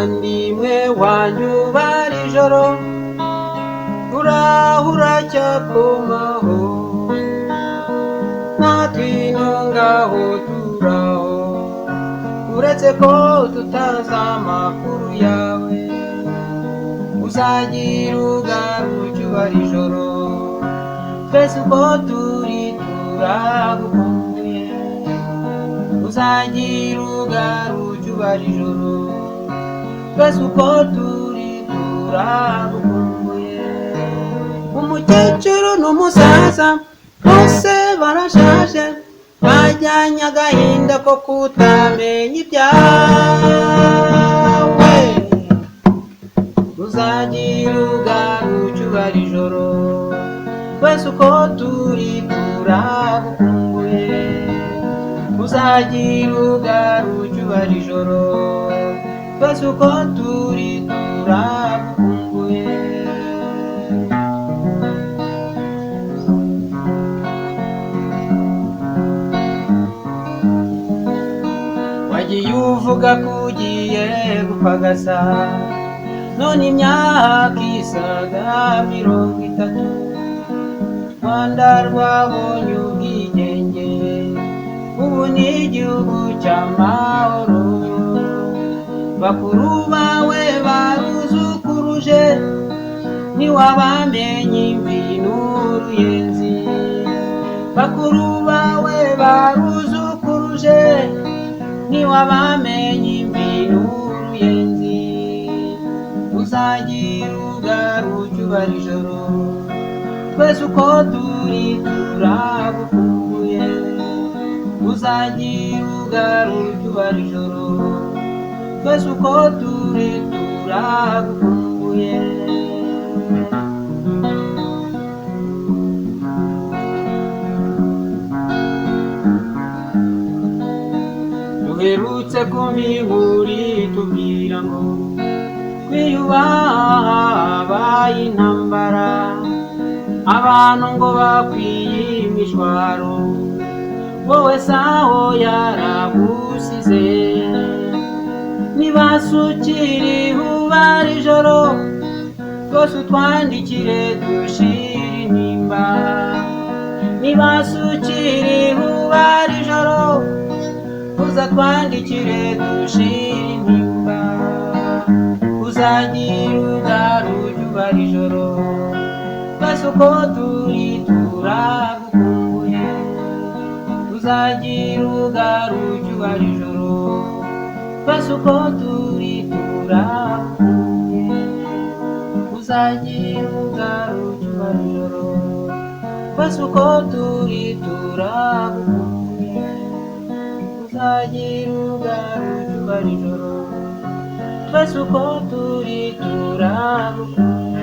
Muvandimwe wanjye ubara ijoro, uraho uracyakomaho, natwe ino ngaho turaho, uretse ko tutazi amakuru yawe. Uzagira ugaruke ubara ijoro, twese uko turi turagukumbuye. Uzagira ugaruke ubara ijoro, twese uko turi turagukumbuye. Umukecuru n'umusaza bose barashaje, bajyanye agahinda ko kutamenya ibyawe. Uzagira ugaruke ubara ijoro, twese uko turi turagukumbuye. Uzagira ugaruke ubara ijoro, twese uko turi turagukumbuye. Wagiye uvuga ko ugiye gupagasa, none imyaka isaga 30, Rwanda rwabonye ubwigenge, ubu ni igihugu cy'amahoro. Bakuru bawe baruzukuruje, ntiwabamenye imvi n'uruyenzi. Bakuru bawe baruzukuruje, ntiwabamenye imvi n'uruyenzi. Uzagira ugaruke ubara ijoro, twese uko turi turagukumbuye. Uzagira ugaruke ubara ijoro, twese uko turi turagukumbuye. Duherutse kumva inkuru itubwira ngo kwiyubaha habaye intambara, abantu ngo bakwiye imishwaro, wowe saho yaragusize. Nibasukiriho ubara ijoro, twose utwandikire dushire intimba. Nibasukiriho ubara ijoro, uzatwandikire dushire intimba. Uzagira ugaruke ubara ijoro, twese uko turi turagukumbuye. Uzagira ugaruke ubara ijoro, twese uko turi turagukumbuye. Uzagira ugaruke ubara ijoro, twese uko turi turagukumbuye. Uzagira ugaruke ubara ijoro, twese uko turi turagukumbuye.